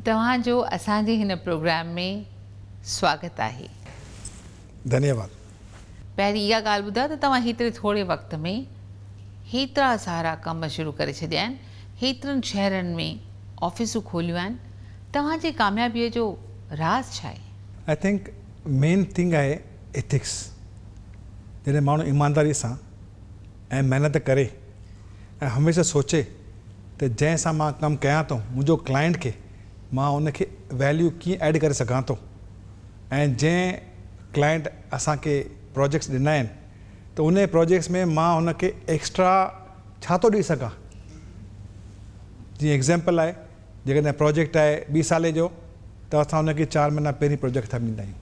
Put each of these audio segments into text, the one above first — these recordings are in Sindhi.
توهان جو اسان جي هن پروگرام ۾ سواگت آهي. ڌنيواد. پهرين اها ڳالهه ٻڌايو ته توهان هيتري ٿوري وقت ۾ هيترا سارا ڪم شروع ڪري ڇڏيا آهن، هيترن شهرن ۾ آفيسون کوليون آهن، توهان جي ڪاميابيء جو راز ڇا آهي؟ I think main thing آهي ايٿڪس، جڏهن ماڻهو ايمانداري سان ۽ محنت ڪري ۽ هميشه سوچي ته جنهن سان مان ڪم ڪيان ٿو منهنجو ڪلائنٽ کي مان ان کي ويليو ڪيئن ايڊ ڪري سگهان ٿو ۽ جنهن ڪلائنٽ اسان کي پروجيڪٽس ڏنا آهن ته ان پروجيڪٽس ۾ مان ان کي ايڪسٽرا ڇا ٿو ڏئي سگهان جيئن ايگزامپل آهي جيڪڏهن پروجيڪٽ آهي ٻي سالي جو ته اسان ان کي چار مهينا پهرين پروجيڪٽ ٿا ڏيندا آهيون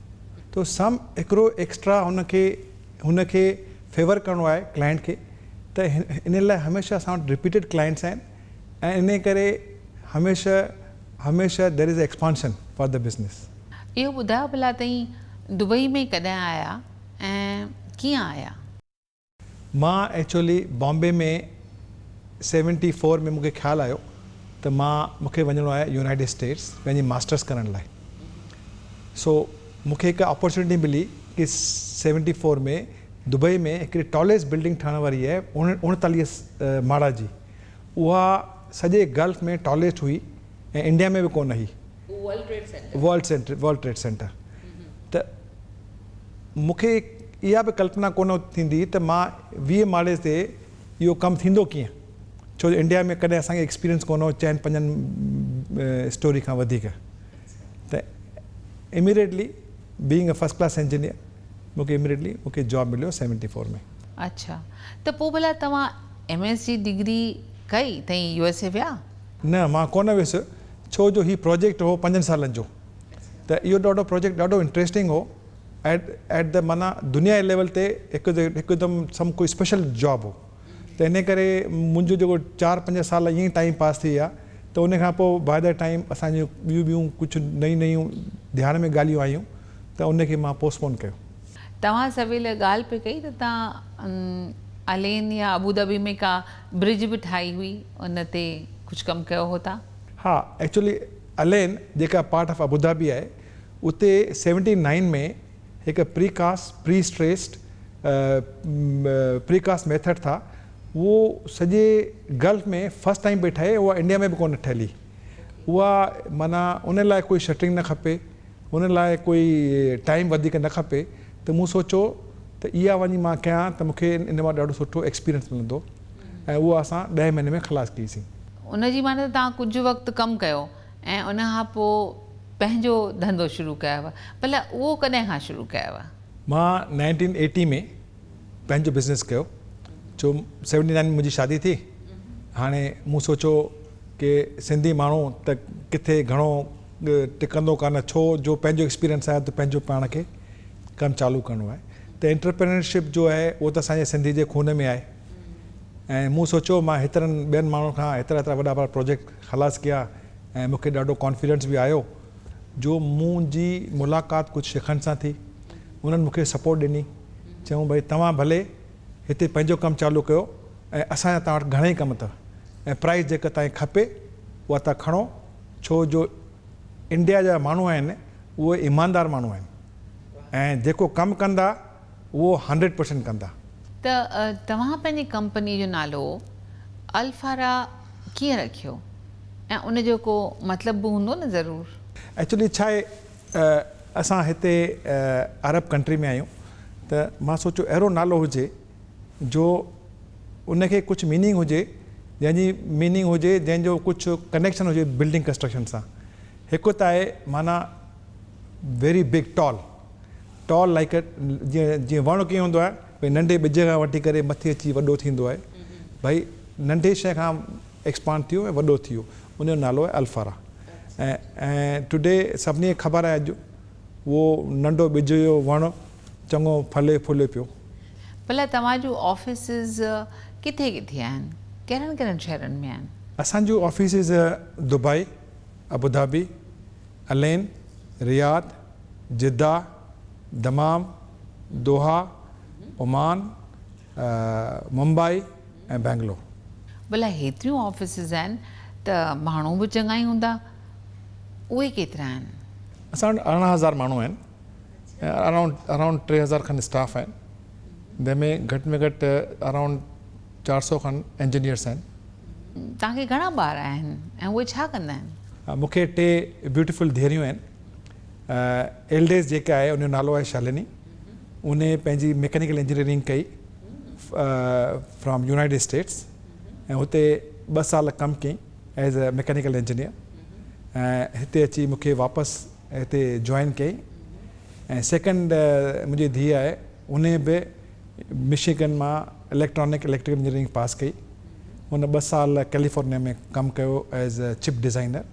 ته سم هڪڙو ايڪسٽرا هن کي هن کي فيور ڪرڻو آهي ڪلائنٽ کي ته ان لاء هميشه اسان وٽ رپيٽيڊ ڪلائنٽس آهن ۽ انهي ڪري هميشه هميشه there is expansion for the business. اهو ٻڌايو ڀلا تئين دبئي ۾ ڪڏهن آيا ۽ ڪيئن آيا؟ مان ايڪچوئلي بامبي ۾ سيونٽي فور ۾ مونکي خيال آيو ته مان مونکي وڃڻو آهي يونائيٽيڊ اسٽيٽس پنهنجي ماسٽرس ڪرڻ لاء سو مونکي هڪ اپورچونٽي ملي ڪي سيونٽي فور ۾ دبئي ۾ هڪڙي ٽاليسٽ بلڊنگ ٺهڻ واري آهي 39 ماڙا جي اها سڄي گلف ۾ ٽاليسٽ هئي ۽ انڊيا ۾ به ڪونه هئي. World centre world trade centre ته مون کي اها به ڪلپنا ڪونه ٿيندي ته مان 20 ماڙي تي اهو ڪم ٿيندو ڪيئن ڇو جو انڊيا ۾ ڪڏهن اسان کي ايڪسپيرينس ڪونه هو چئن پنجن اسٽوري کان وڌيڪ ته immediately being a first class engineer مون کي اميڊيٽلي مون کي جاب مليو سيونٽي فور ۾. اڇا ته پوء ڀلا توهان ايم ايس جي ڊگري ڪئي تئين يو ايس اي ويا؟ نه مان ڪونه ويس ڇو جو هي پروجيڪٽ هو پنجن سالن جو ته اهو ڏاڍو پروجيڪٽ ڏاڍو انٽريسٽنگ هو ايٽ ايٽ the معنيٰ دنيا جي ليول تي هڪ هڪدم سم ڪوئي اسپيشل جاب هو ته انهي ڪري منهنجو جيڪو چار پنج سال ائين ئي ٽائيم پاس ٿي ويا ته ان کان پوء باء the time اسان جون ٻيون ٻيون ڪجهه نيون نيون ڌيان ۾ ڳالهيون آيون ته ان کي مان پوسٽ پون ڪيو. توهان سويل ڳالهه پئي ڪئي ته توهان الين يا ابوظهبي ۾ ڪا برج به ٺاهي هئي ان تي ڪجهه ڪم ڪيو هو توهان؟ ها ايڪچولي الين جيڪا پارٽ آف ابوظهبي آهي اتي سيونٽي نائين ۾ هڪ pre cast pre stressed pre cast method ٿا اهو سڄي گلف ۾ فرسٽ ٽائيم پئي ٺهي اها انڊيا ۾ به ڪونه ٺهيل هئي اها معنيٰ ان لاء ڪوئي شٽرنگ نه کپي ان لاء ڪوئي ٽائيم وڌيڪ نه کپي ته مون سوچيو ته اها وڃي مان ڪيان ته مون کي ان مان ڏاڍو سٺو ايڪسپيرينس ملندو ۽ اهو اسان ڏهين مهيني ۾ خلاص ڪئي سين. ان جي معنيٰ ته توهان ڪجهه وقت ڪم ڪيو ۽ ان کان پوء پنهنجو ڌنڌو شروع ڪيو. ڀلا اهو ڪڏهن کان شروع ڪيو؟ مان نائنٽين ايٽي ۾ پنهنجو بزنس ڪيو ڇو سيونٽي نائن ۾ منهنجي شادي ٿي هاڻي مون سوچيو ڪي سنڌي ماڻهو ته ڪٿي گهڻو ٽڪندو ڪانه ڇو جو پنهنجو ايڪسپيرينس آهي ته پنهنجو پاڻ کي ڪم چالو ڪرڻو آهي ته انٽرپرينرشپ جو آهي اهو ته اسان جي سنڌي جي خون ۾ آهي ۽ مون سوچيو مان هيترن ٻين ماڻهن کان هيترا هيترا وڏا وڏا پروجيڪٽ خلاص ڪيا ۽ مون کي ڏاڍو ڪانفيڊنس به آيو جو منهنجي ملاقات ڪجهه شيخن سان ٿي انهن مون کي سپورٽ ڏني چيائون ڀئي توهان ڀلي هتي پنهنجو ڪم چالو ڪيو ۽ اسان جا توهان وٽ گهڻئي ڪم اٿو ۽ پرائس جيڪا توهان کي کپي اها توهان کڻو ڇو جو انڊيا جا ماڻهو آهن اهي ايماندار ماڻهو آهن ۽ جيڪو ڪم ڪندا اهو هنڊريڊ پرسنٽ ڪندا. ته توهان پنهنجي ڪمپني جو نالو الفارا ڪيئن رکيو ۽ ان جو ڪو مطلب به هوندو نه ضرور. ايڪچولي ڇا آهي اسان هتي عرب ڪنٽري ۾ آهيون ته مان سوچيو اهڙو نالو هجي جو ان کي ڪجهه ميننگ هجي جنهن جي ميننگ هجي جنهن جو ڪجهه ڪنيڪشن هجي بلڊنگ ڪنسٽرڪشن سان هڪ ته آهي معنيٰ ويري بگ ٽال ٽال لائڪ جيئن جيئن وڻ ڪيئن هوندو آهي ڀئي ننڍي ٻج کان وٺي ڪري مٿي اچي وڏو ٿيندو آهي ڀئي ننڍي شيء کان ايڪسپانڊ ٿيو ۽ وڏو ٿي ويو ان جو نالو آهي الفارا ۽ ۽ ٽوڊي سڀني کي خبر آهي اڄ اهو ننڍو ٻج جو وڻ چڱو ڦلي ڦولي پيو. ڀلا توهان جون آفيسز ڪٿي ڪٿي آهن؟ ڪهڙن ڪهڙن شهرن ۾ آهن؟ اسان جون offices Dubai, Abu Dhabi, Al Ain, Riyadh, Jeddah, Dammam, Doha, Oman, Mumbai ۽ Bangalore. ڀلا هيتريون آفيسز آهن ته ماڻهو به چڱا ئي هوندا. اهي ڪيترا آهن؟ اسان وٽ 18 هزار ماڻهو آهن ۽ ارائونڊ ارائونڊ 3000 کن اسٽاف آهن جنهن ۾ گهٽ ۾ گهٽ ارائونڊ 400 کن انجنيئرس آهن. توهان کي گهڻا ٻار آهن ۽ اهي ڇا ڪندا آهن؟ مون کي ٽي بيوٽيفل ڌيئريون آهن. ايلڊيسٽ جيڪا آهي ان جو نالو آهي شالني. ان پنهنجي ميڪانيڪل انجنيئرنگ ڪئي فرام يونائيٽيڊ اسٽيٽس ۽ اتي ٻه سال ڪم ڪيائين ايز اي ميڪانيڪل انجنيئر ۽ هتي اچي مون کي واپس هتي جوائن ڪيائين ۽ سيڪنڊ منهنجي ڌيء آهي ان به مشيگن مان اليڪٽرانڪ اليڪٽريڪل انجنيئرنگ پاس ڪئي ان ٻه سال ڪيليفورنيا ۾ ڪم ڪيو ايز اي چپ ڊزائنر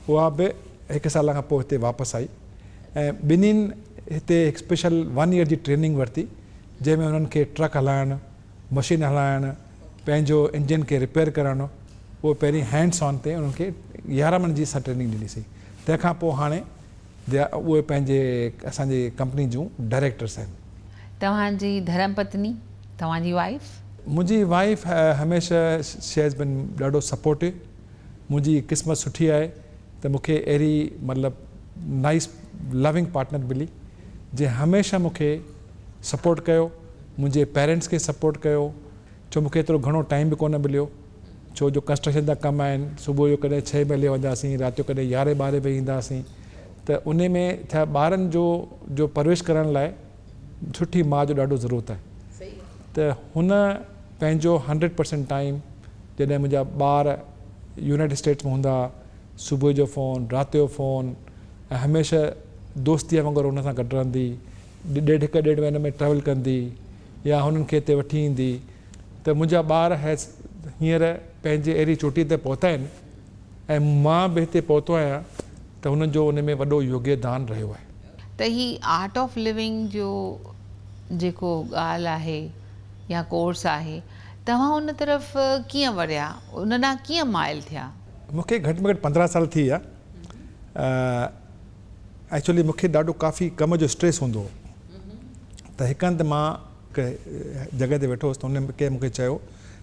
اها به هڪ سال کان پوء هتي واپس آئي ۽ ٻنهين هتي هڪ اسپيشل ون ايئر جي ٽريننگ ورتي جنهن ۾ انهن کي ٽرڪ هلائڻ، مشين هلائڻ، پنهنجو انجن کي رپيئر ڪرڻ اهو پهرين هينڊس آن تي انهن کي 11 مهينن جي اسان ٽريننگ ڏني سين تنهن کان پوء هاڻي the اهي پنهنجي اسان جي ڪمپني جون ڊائريڪٽرس آهن. توهان جي ڌرم پتني، توهان جي وائيف؟ منهنجي وائيف هميشه شي هيز بين ڏاڍو سپورٽو منهنجي قسمت سٺي آهي ته مون کي اهڙي مطلب نائيس لونگ پارٽنر ملي جنهن هميشه مون کي سپورٽ ڪيو منهنجي پيرنٽس کي سپورٽ ڪيو ڇو مون کي ايترو گهڻو ٽائيم به ڪونه مليو ڇو جو ڪنسٽرڪشن جا ڪم آهن صبح جو ڪڏهن ڇهين بجي هليا وينداسين رات جو ڪڏهن يارهين ٻارهين بجي اينداسين ته انهي ۾ ڇا ٻارن جو جو پرورش ڪرڻ لاء سٺي ماء جو ڏاڍو ضرورت آهي ته هن پنهنجو هنڊريڊ پرسنٽ ٽائيم جڏهن منهنجا ٻار يونائيٽيڊ اسٽيٽس ۾ هوندا ها صبح جو فون رات جو فون ۽ هميشه دوستيء وانگر هن سان گڏ رهندي ڏيڍ هڪ ڏيڍ مهيني ۾ ٽريول ڪندي يا هنن کي هتي وٺي ايندي ته منهنجا ٻار هينئر پنهنجي اهڙي چوٽيء تي پهتا آهن ۽ مان به هتي پهتو آهيان ته هنن جو ان ۾ وڏو يوگيدان رهيو آهي. ته هي آرٽ آف لونگ جو جيڪو ڳالهه آهي يا ڪورس آهي توهان ان طرف ڪيئن وريا ان ڏانهن ڪيئن مائل ٿيا؟ مون کي گهٽ ۾ گهٽ 15 سال ٿي ويا. ايڪچولي مون کي ڏاڍو ڪافي ڪم جو اسٽريس هوندو هو ته هڪ هنڌ مان هڪ جڳهه تي ويٺو هوس ته ان ڪنهن مون کي چيو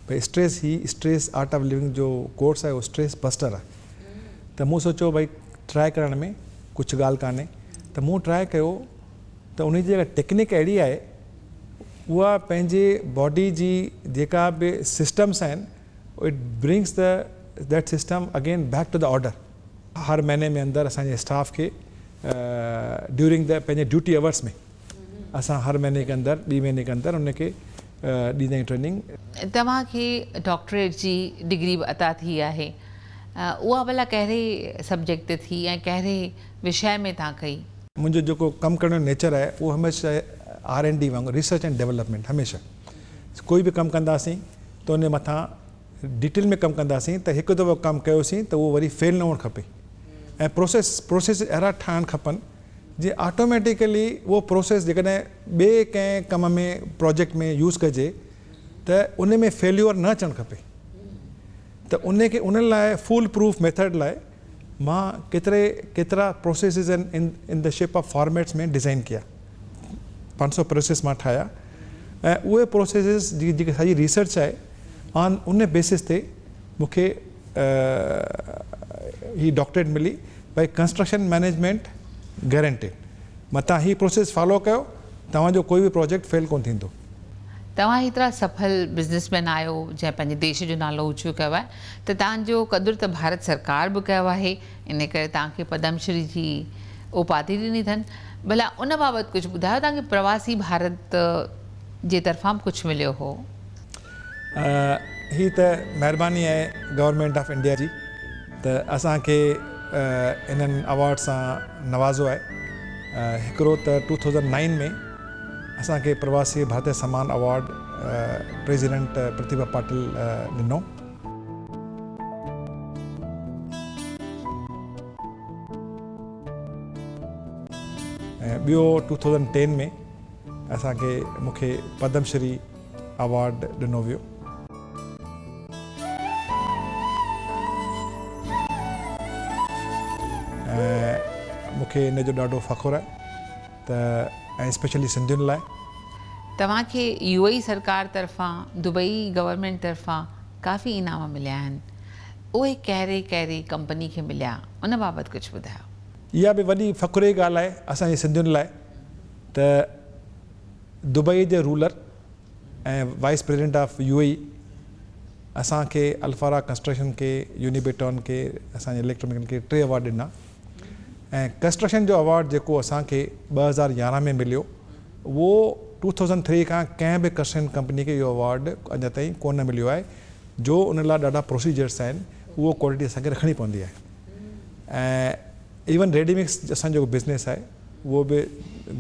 ڀئي stress he stress art of living جو ڪورس آهي اهو اسٽريس بسٽر آهي ته مون سوچيو ڀئي ٽرائي ڪرڻ ۾ ڪجهه ڳالهه ڪانهي ته مون ٽرائي ڪيو ته ان جي جيڪا ٽيڪنڪ اهڙي آهي اها پنهنجي باڊي جي جيڪا به سسٽمس آهن it brings the that system again back to the order. هر مهيني ۾ اندر اسان جي اسٽاف کي ڊيورنگ the پنهنجي ڊيوٽي اورس ۾ اسان هر مهيني کي اندر ٻي مهيني کي اندر ان کي ڏيندا آهيون ٽريننگ. توهان کي ڊاڪٽريٽ جي ڊگري به عطا ٿي آهي اها ڀلا ڪهڙي سبجيڪٽ تي ٿي ۽ ڪهڙي وشيه ۾ توهان ڪئي؟ منهنجو جيڪو ڪم ڪرڻ جو نيچر آهي اهو هميشه آر اينڊ ڊي وانگر ريسرچ اينڊ ڊولپمينٽ هميشه ڪوئي به ڪم ڪنداسين ته ان جي مٿان ڊيٽيل ۾ ڪم ڪنداسين ته هڪ دفعو ڪم ڪيوسين ته اهو وري فيل نه هئڻ کپي ۽ پروسيس پروسيس اهڙا ٺاهڻ کپن جي آٽوميٽيڪلي اهو پروسيس جيڪڏهن ٻئي ڪنهن ڪم ۾ پروجيڪٽ ۾ يوز ڪجي ته ان ۾ فيليور نه اچڻ کپي ته ان کي ان لاء فول پروف ميٿڊ لاء مان ڪيتري ڪيترا processes in in the shape of formats ۾ design ڪيا 500 پروسيس مان ٺاهيا ۽ اهي پروسيسز جي جيڪي سڄي ريسرچ آهي آن ان بيسس تي مون کي هي ڊاڪٽريٽ ملي ڀائي ڪنسٽرڪشن مئنيجمينٽ گارنٽيڊ متان هي پروسيس فالو ڪيو توهان جو ڪوئي به پروجيڪٽ فيل ڪونه ٿيندو. توهان هيترا سڦل بزنس مين آهيو جنهن پنهنجي ديش جو نالو اوچو ڪيو آهي ته توهان جو قدر ته ڀارت سرڪار به ڪيو آهي ان ڪري توهان کي پدم شري جي اپاڌي ڏني اٿن ڀلا ان بابت ڪجهه ٻڌايو توهان کي پرواسي ڀارت جي طرفان به ڪجهه مليو هو. هي ته مهرباني آهي گورنمينٽ آف انڊيا جي ته اسان کي انهن اوارڊ سان نوازو آهي. هڪڙو ته ٽو ٿائوزنڊ نائين ۾ اسان کي پرواسي ڀارتيه سمان اوارڊ پريزيڊنٽ پرتيڀا پاٽل ڏنو. ۽ ٻيو ٽو ٿائوزنڊ ٽين ۾ اسان کي مون کي پدم شري اوارڊ ڏنو ويو. ۽ مون کي ان جو ڏاڍو فخر آهي ته ۽ اسپيشلي سنڌين لاء. توهان کي يو اي اي سرڪار طرفان، دبئي گورنمينٽ طرفان ڪافي انعام مليا آهن. اهي ڪهڙي ڪهڙي ڪمپني کي مليا ان بابت ڪجهه ٻڌايو. اها به وڏي فخر جي ڳالهه آهي اسان جي سنڌين لاء ته دبئي جي ruler ۽ vice president of U A E اسان کي الفارا ڪنسٽرڪشن کي يونيبيٽون کي اسان جي اليڪٽرو کي ٽي ايوارڊ ڏنا ۽ ڪنسٽرڪشن جو ايوارڊ جيڪو اسان کي 2011 ۾ مليو اهو ٽو ٿائوزنڊ ٿري کان ڪنهن به ڪنسٽرڪشن ڪمپني کي اهو ايوارڊ اڃا تائين ڪونه مليو آهي جو ان لاء ڏاڍا پروسيجرس آهن اهو ڪوالٽي اسان کي رکڻي پوندي آهي ۽ ايون ريڊي مڪس اسان جو بزنس آهي اهو به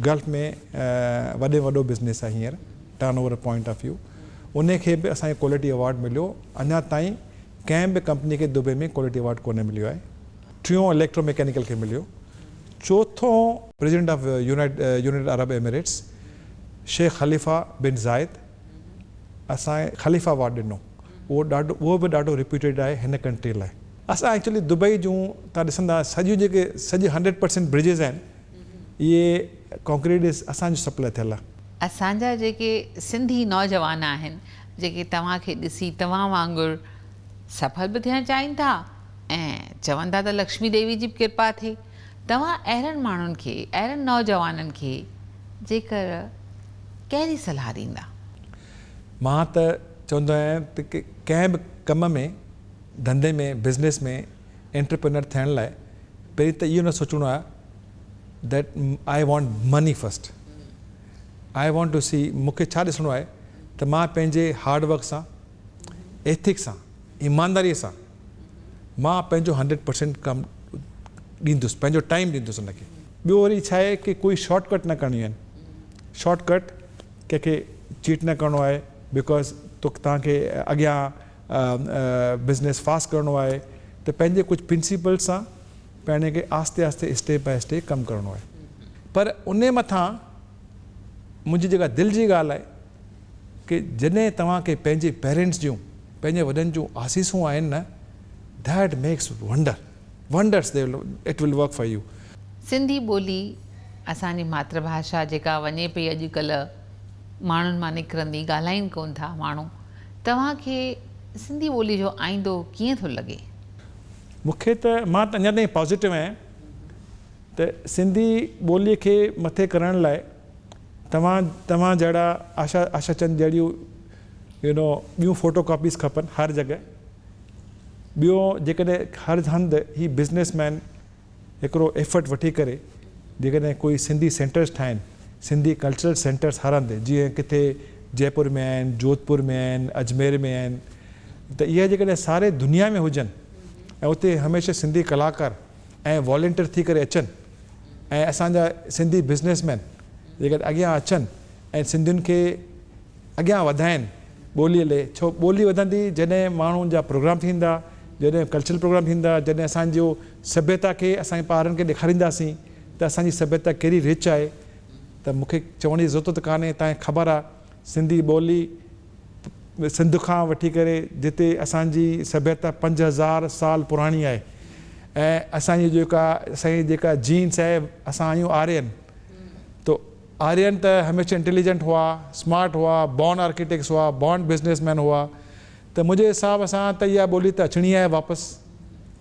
گلف ۾ وڏي ۾ وڏو بزنس آهي هينئر turn over point of view ان کي به اسان کي ڪوالٽي ايوارڊ مليو اڃا تائين ڪنهن به ڪمپني کي دبئي ۾ ڪوالٽي ايوارڊ ڪونه مليو آهي ٽيون اليڪٽرو ميڪينيڪل کي مليو چوٿون president of United Arab Emirates Sheikh Khalifa bin Zayed اسان کي خليفه ايوارڊ ڏنو اهو ڏاڍو اهو به ڏاڍو ريپيوٽيڊ آهي هن ڪنٽري لاء. اسان ايڪچولي دبئي جون تان ڏسندا سڄيون جيڪي سڄي هنڊريڊ پرسينٽ برجز آهن اهي ڪانڪريٽ اسان جو سپلاء ٿيل آهي. اسان جا جيڪي سنڌي نوجوان آهن جيڪي توهان کي ڏسي توهان وانگر سڦل به ٿيڻ چاهين ٿا ۽ چون ٿا ته لڪشمي ديوي جي به ڪرپا ٿئي توهان اهڙن ماڻهن کي اهڙن نوجوانن کي جيڪر ڪهڙي صلاح ڏيندا؟ مان ته چوندو آهيان ته ڪنهن به ڪم ۾ ڌنڌي ۾ بزنس ۾ انٽرپرينر ٿيڻ لاء پهرين ته اهو نه سوچڻو آهي that I want money first I want to see مون کي ڇا ڏسڻو آهي ته مان پنهنجي هارڊ ورڪ سان ايٿڪ سان ايمانداري سان مان پنهنجو هنڊريڊ پرسينٽ ڪم ڏيندس پنهنجو ٽائيم ڏيندس ان کي. ٻيو وري ڇا آهي ڪي ڪوئي شارٽ ڪٽ نه ڪرڻيون آهن شارٽ ڪٽ ڪنهن کي چيٽ نه ڪرڻو آهي because تو توهان کي اڳيان بزنس فاسٽ ڪرڻو آهي ته پنهنجي ڪجهه پرنسپلس سان پنهنجي کي آهستي آهستي اسٽيپ باء اسٽيپ ڪم ڪرڻو آهي پر ان مٿان منهنجي جيڪا دل جي ڳالهه آهي ڪي جڏهن توهان کي پنهنجي پيرنٽس جون پنهنجي وڏن جون آسيسون آهن نه that makes wonder wonders they it will work for you. Sindhi ٻولي اسان جي ماتر ڀاشا جيڪا وڃي پئي اڄ ڪلهه ماڻهن مان نڪرندي ڳالهائين ڪون ٿا ماڻهو توهان کي سنڌي ٻولي جو آئيندو ڪيئن ٿو لڳي؟ مون کي ته مان ته اڃا تائين پازيٽو آهيان ته سنڌي ٻولي کي مٿي ڪرڻ لاء توهان توهان جهڙا آشا آشا چند جهڙيون يو نو ٻيون فوٽو ڪاپيز کپن هر جڳهه ٻيو جيڪڏهن هر هنڌ هي بزنس مين هڪڙو ايفرٽ وٺي ڪري جيڪڏهن ڪوئي سنڌي سينٽرز ٺاهن سنڌي ڪلچرل سينٽرز هر هنڌ جيئن ڪٿي جئپور ۾ آهن جوڌپور ۾ آهن اجمير ۾ آهن ته اها جيڪڏهن ساري دنيا ۾ هجن ۽ اتي هميشه سنڌي ڪلاڪار ۽ والنٽيئر ٿي ڪري اچن ۽ اسان جا سنڌي بزنس مين جيڪڏهن اڳيان اچن ۽ سنڌين کي اڳيان وڌائين ٻولي لي ڇو ٻولي وڌندي جڏهن ماڻهن جا پروگرام ٿيندا جڏهن ڪلچرل پروگرام ٿيندا جڏهن اسان جو سڀيتا کي اسان جي ٻارن کي ڏيکارينداسين ته اسان جي سڀيتا ڪهڙي رچ آهي ته مون کي چوڻ جي ضرورت ڪانهي تانکي خبر آهي سنڌي ٻولي سنڌ کان وٺي ڪري جتي اسان جي سڀيتا 5000 سال پراڻي آهي ۽ اسان جي جيڪا اسان جي جيڪا جينس آهي اسان آهيون آرين تو آرين ته هميشه انٽيليجنٽ هئا سمارٽ هئا بورن آرڪيٽيڪس هئا بورن بزنس مين هئا ته منهنجي حساب سان ته اها ٻولي ته اچڻي آهي واپس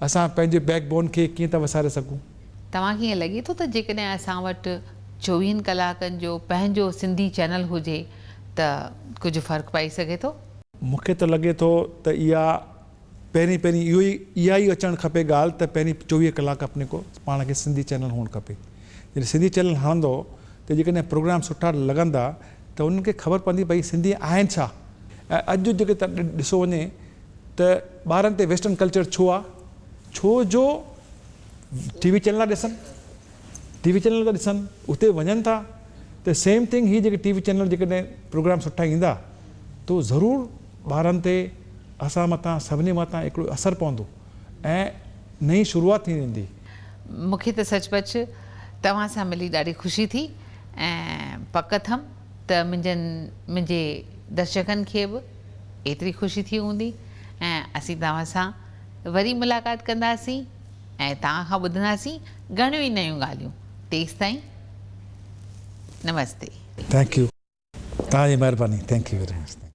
اسان پنهنجي بيڪ بون کي ڪيئن ٿا وساري سگهون. توهان کي ائين لڳي ٿو ته جيڪڏهن اسان وٽ چوويهن ڪلاڪن جو پنهنجو سنڌي چينل هجي ته ڪجهه فرق پئي سگهي ٿو؟ مون کي ته لڳي ٿو ته اها پهرين پهرين اهو ئي اها ئي اچڻ کپي ڳالهه ته پهرين 24 ڪلاڪ اپني ڪو پاڻ کي سنڌي چينل هئڻ کپي جڏهن سنڌي چينل هڻندو ته جيڪڏهن پروگرام سٺا لڳندا ته انهن کي خبر پوندي ڀئي سنڌي آهن ڇا ۽ اڄ جو جيڪي ڏسو وڃي ته ٻارن تي ويسٽرن ڪلچر ڇو آ ڇو جو ٽي وي چينل ٿا ڏسن ٽي وي چينل ٿا ڏسن اتي وڃن ٿا ته سيم ٿنگ هي جيڪي ٽي وي چينل جيڪڏهن پروگرام سٺا ايندا تو ضرور ٻارن تي اسان مٿان سڀني مٿان هڪڙو اثر پوندو ۽ نئين شروعات ٿي ويندي. مون کي ته سچ پچ توهان سان ملي ڏاڍي خوشي ٿي ۽ پڪ اٿم ته منهنجن منهنجي درشڪن کي به ايتري خوشي ٿي هوندي ۽ اسين توهان سان وري ملاقات ڪنداسين ۽ توهان کان ٻڌنداسين گهڻيون ئي نيون ڳالهيون تيستائين نمستي. Thank you توهان جي مهرباني thank you very much.